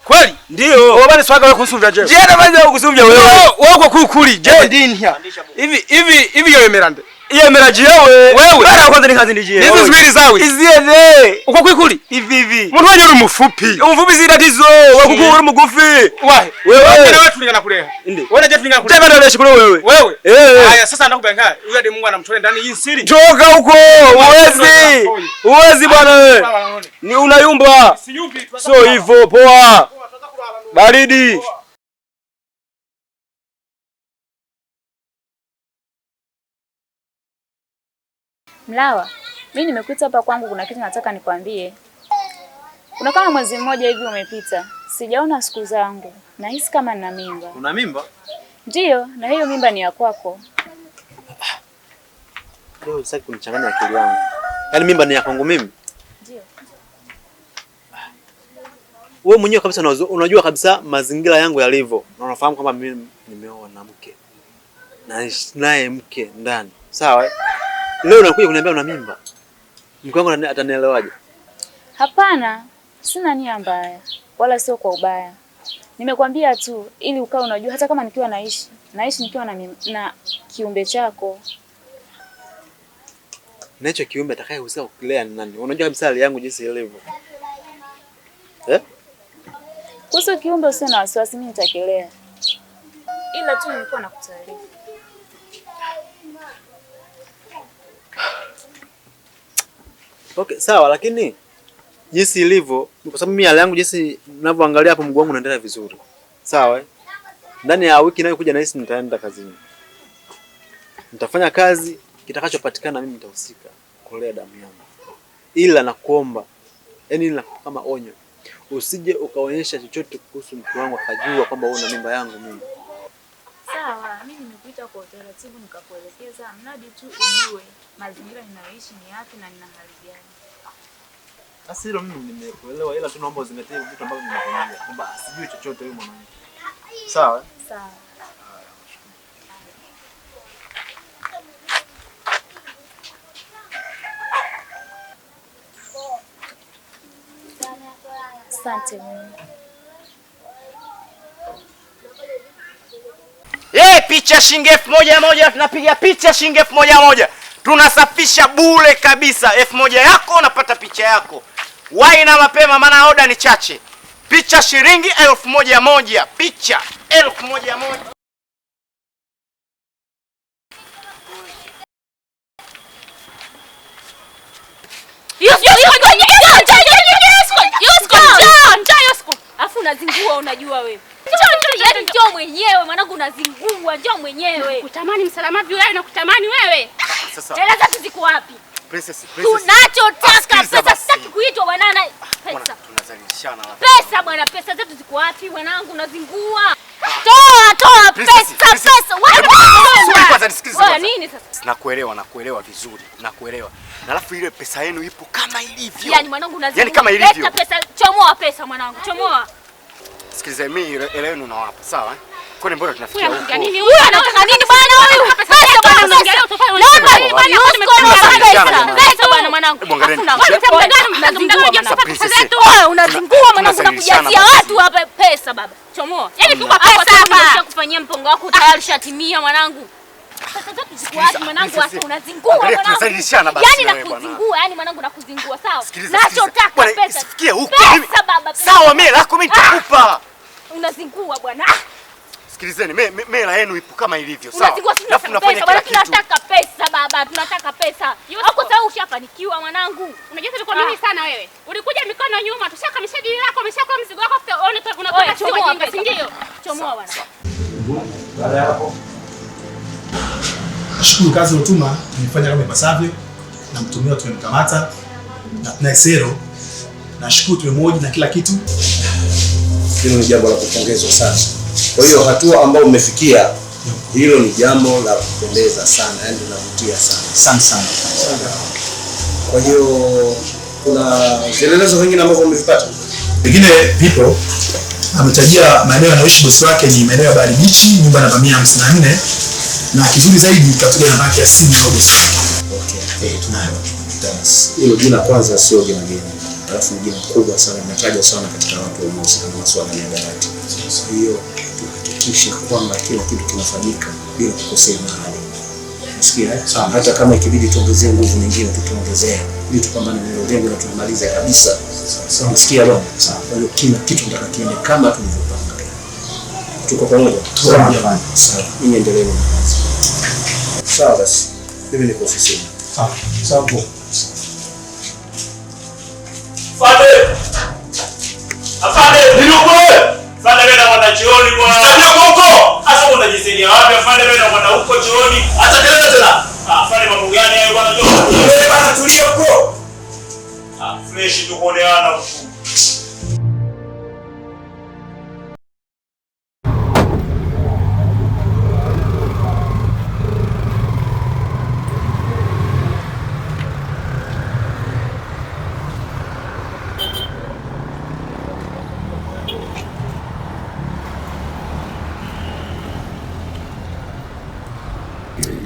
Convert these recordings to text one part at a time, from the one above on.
Kweli? Ndio. Wewe bwana swaga wewe kusumbya je. Je, na maana kusumbya wewe. Wewe kwa kukuli je ndinhya. Hivi hivi hivi yoyemera nde. Yemera jewe. Wewe. Mara kwanza nikazi ndi jewe. Hizo zibiri zawe. Iziene. Uko kwikuli? Hivi hivi. Muntu wenye uri mufupi. Umufupi si tatizo. Wewe kuku uri mugufi. Wahe. Wewe. Wewe tulingana kuleha. Ndi. Wewe je tulingana kuleha. Tena ndio shukuru wewe. Wewe. Eh. Haya sasa ndakupa ngaa. Huyu hadi Mungu anamtolea ndani hii siri. Toka huko. Uwezi. Uwezi bwana wewe. Ni unayumba. Siyumbi. Sio hivyo poa. Baridi. Mlawa, mimi nimekuita hapa kwangu, kuna kitu nataka nikwambie. Kuna kama mwezi mmoja hivi umepita, sijaona siku zangu, nahisi kama nina mimba. Una mimba? Ndiyo, na hiyo mimba ni ya kwako. Leo sitaki kunichanganya akili yangu. Yaani mimba ni ya kwangu mimi? Ndiyo. Wewe mwenyewe kabisa unajua kabisa mazingira yangu yalivyo. Na unafahamu kwamba mimi nimeoa na mke. Na naye mke ndani. Sawa? Leo unakuja kuniambia una mimba. Mke wangu atanielewaje? Hapana, sina nia mbaya wala sio kwa ubaya. Nimekwambia tu ili ukae unajua hata kama nikiwa naishi nikiwa na kiumbe chako. Na hicho kiumbe atakayehusika kukilea ni nani? Unajua kabisa hali yangu jinsi ilivyo. Eh? Kuhusu kiumbe usio na wasiwasi, mimi nitakilea. Ila tu nilikuwa nakutaarifu. Okay, sawa, lakini jinsi ilivyo kwa sababu mimi hali yangu jinsi ninavyoangalia hapo mguu wangu unaendelea vizuri. Sawa eh? Ndani ya wiki inayokuja nahisi nitaenda kazini. Nitafanya kazi, kitakachopatikana mimi nitahusika kulea damu yangu. Ila nakuomba, yaani ila kama onyo, usije ukaonyesha chochote kuhusu mke wangu akajua kwamba wewe una mimba yangu mimi. Sawa, mimi nimekuita kwa utaratibu nikakuelekeza, mradi tu ujue mazingira ninayoishi ni yapi na nina hali gani. Sasa hilo mimi nimekuelewa, ila tu naomba uzingatie vitu ambavyo nimekuambia kwamba asijue chochote huyu mwanamke. Sawa? Sawa. Asante Mungu. Picha shilingi 1000 tunapiga picha shilingi 1000. Tunasafisha bure kabisa. 1000 yako unapata picha yako. Wai na mapema maana oda ni chache. Picha shilingi 1000, picha 1000. Afu unazingua unajua wewe. Yaani njoo mwenyewe mwanangu, unazingua njoo mwenyewe. Kutamani msalama wewe na kutamani wewe. Sasa hela zetu ziko wapi? Princess, princess. Tunachotaka pesa, sitaki kuitwa bwana na pesa. Tunazalishana hapa. Pesa bwana, pesa zetu ziko wapi mwanangu? Unazingua. Toa, toa pesa, pesa. Wewe kwanza nisikilize kwanza. Nini sasa? Nakuelewa, vizuri. Nakuelewa. Na alafu ile pesa yenu ipo kama ilivyo. Yaani mwanangu unazingua. Yaani kama ilivyo. Leta pesa, chomoa pesa mwanangu, chomoa. Sikiliza mimi hela yenu nawapa, sawa? Kwani mbona tunafikia huko? Huyu anataka nini bwana huyu? Pesa bwana, pesa bwana mwanangu. Unazingua mwanangu na kujazia watu hapa pesa baba. Chomoa. Yaani kwa pesa hapa kufanyia mpango wako tayari ushatimia mwanangu. Pesa zetu ziko wapi mwanangu? Unazingua mwanangu. Yaani nakuzingua, yaani mwanangu nakuzingua, sawa? Nachotaka pesa. Sifikie huko. Pesa baba. Sawa, mimi lako mimi nitakupa. Unazingua bwana. Sikilizeni, mimi hela yenu ipo kama ilivyo, sawa? Alafu tunafanya kila kitu. Tunataka pesa baba, tunataka pesa. Hapo sasa ushafanikiwa mwanangu. Unajua tulikuwa mimi sana wewe. Ulikuja mikono nyuma, tushakamisha dili lako, umeshakuwa mzigo wako, unataka sisi wajinga, si ndio? Chomoa bwana. Baada ya hapo nashukuru kazi ulotuma tumefanya kama ipasavyo, na mtumiwa tumemkamata na tunaye Sero. Nashukuru tumemhoji na kila kitu. Hilo ni jambo la kupongezwa sana. Kwa hiyo hatua ambayo umefikia, hilo ni jambo la kupendeza sana, yaani linavutia sana. Sana sana. Kwa hiyo kuna vielelezo vingine ambavyo umevipata? Vingine vipo. Ametajia maeneo yanayoishi bosi wake ni maeneo ya Bahari Beach, nyumba namba 154, na kizuri zaidi katuja namba yake ya simu ya bosi wake. Okay. Tunayo. Hilo jina kwanza sio jina geni. Alafu ni jina kubwa sana, linatajwa sana katika watu wanaohusika na masuala ya mihadarati. Kwa hiyo tuhakikishe kwamba kila kitu kinafanyika bila kukosea mahali. Unasikia eh? Hata kama ikibidi tuongezee nguvu nyingine tutaongezea ili tupambane na hilo lengo na tumalize kabisa. Unasikia bwana? Kwa hiyo kila kitu nataka kiende kama tulivyopanga. Tuko pamoja? Sawa. Sawa. Ninyi endeleeni na kazi. Sawa basi. Mimi niko ofisini. Sawa. Sawa. Afande! Afande! Niliuko wewe? Afande wewe unakwenda chooni bwana. Sasa huko. Sasa unajisaidia wapi afande wewe unakwenda huko chooni? Acha kelele tena. Afande mambo gani hayo bwana Joe? Wewe bwana tulia huko. Fresh tukuoneana huko.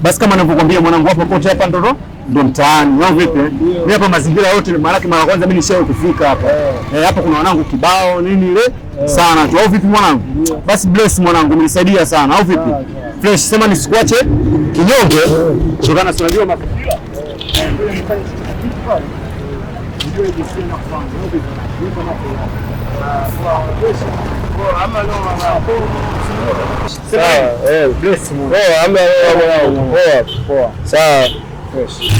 Basi kama ninavyokuambia mwanangu, hapa kote hapa ndo mtaani. Au vipi? Mimi hapa mazingira yote maana mara kwanza mimi nishawahi kufika hapa. Hapa kuna wanangu kibao nini ile sana tu. Au vipi mwanangu? Basi bless mwanangu, umenisaidia sana. Au vipi? Fresh, sema nisikuache kinyonge kutokana si unajua mazingira. Sawa, bless mwanangu. Poa, amna mwanangu. Poa, poa. Sawa. Fresh.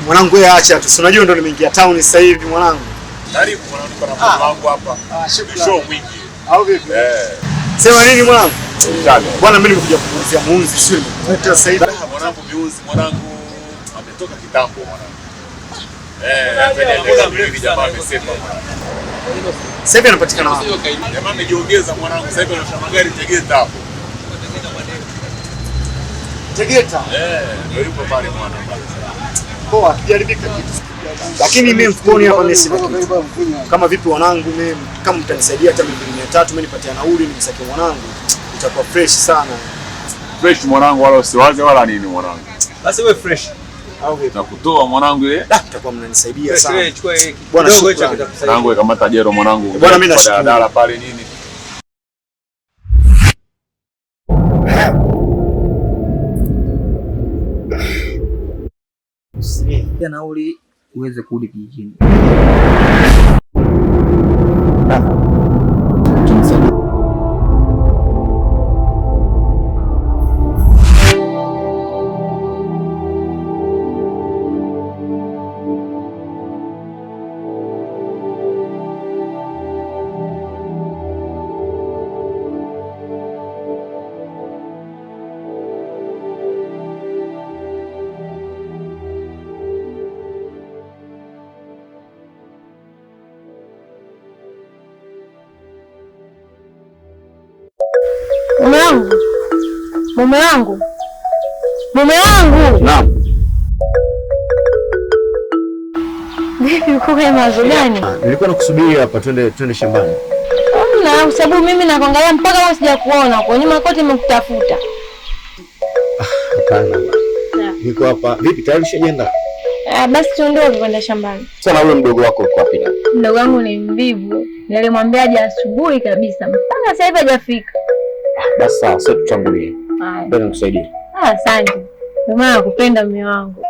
Mwanangu wewe acha tu. Si unajua ndo nimeingia town sasa hivi mwanangu. Karibu mwanangu, niko na mwanangu wangu hapa. Show mwingi. Au vipi? Sema nini mwanangu? Bwana mimi nimekuja kukuuzia muunzi sio nimekuta sasa hivi. Mwanangu miunzi mwanangu ametoka kitambo mwanangu. Ndio jamaa amesema mwanangu. Sasa hivi anapatikana wapi? Jamaa amejiongeza mwanangu, sasa hivi anashona magari Tegeta hapo. Tegeta. Ndio yupo pale mwanangu. Poa, kijaribika kitu. Lakini mimi mfukoni hapa mimi sina kitu. Kama vipi wanangu mimi, kama mtanisaidia hata 2300 mimi nipatie nauli nimsake mwanangu, itakuwa fresh sana. Fresh mwanangu, wala usiwaze wala nini mwanangu. Basi wewe fresh. Au vipi? Nakutoa mwanangu ile. Mtakuwa mnanisaidia sana. Bwana shukrani. Mwanangu kamata jero mwanangu. Bwana mimi nashukuru. Daladala pale nini. Nauli uweze kurudi kijijini. wangu. Mume wangu. Mume wangu. Naam. Vipi, uko kwenye mawazo gani? Nilikuwa nakusubiri hapa twende shambani. Hamna, kwa sababu mimi nakuangalia mpaka leo sijakuona. Kwa nyuma kote nimekutafuta. Hapana. Niko hapa. Vipi, tayari ushajiandaa? Ah, basi tuondoke kwenda shambani. Sana wewe mdogo wako uko wapi? Mdogo wangu ni mvivu. Nilimwambia aje asubuhi kabisa. Mpaka sasa hivi hajafika. Basi sawa, sasa tutangulie. Haya. Ngoja nikusaidie. Ah, asante. Ndio maana nakupenda mume wangu.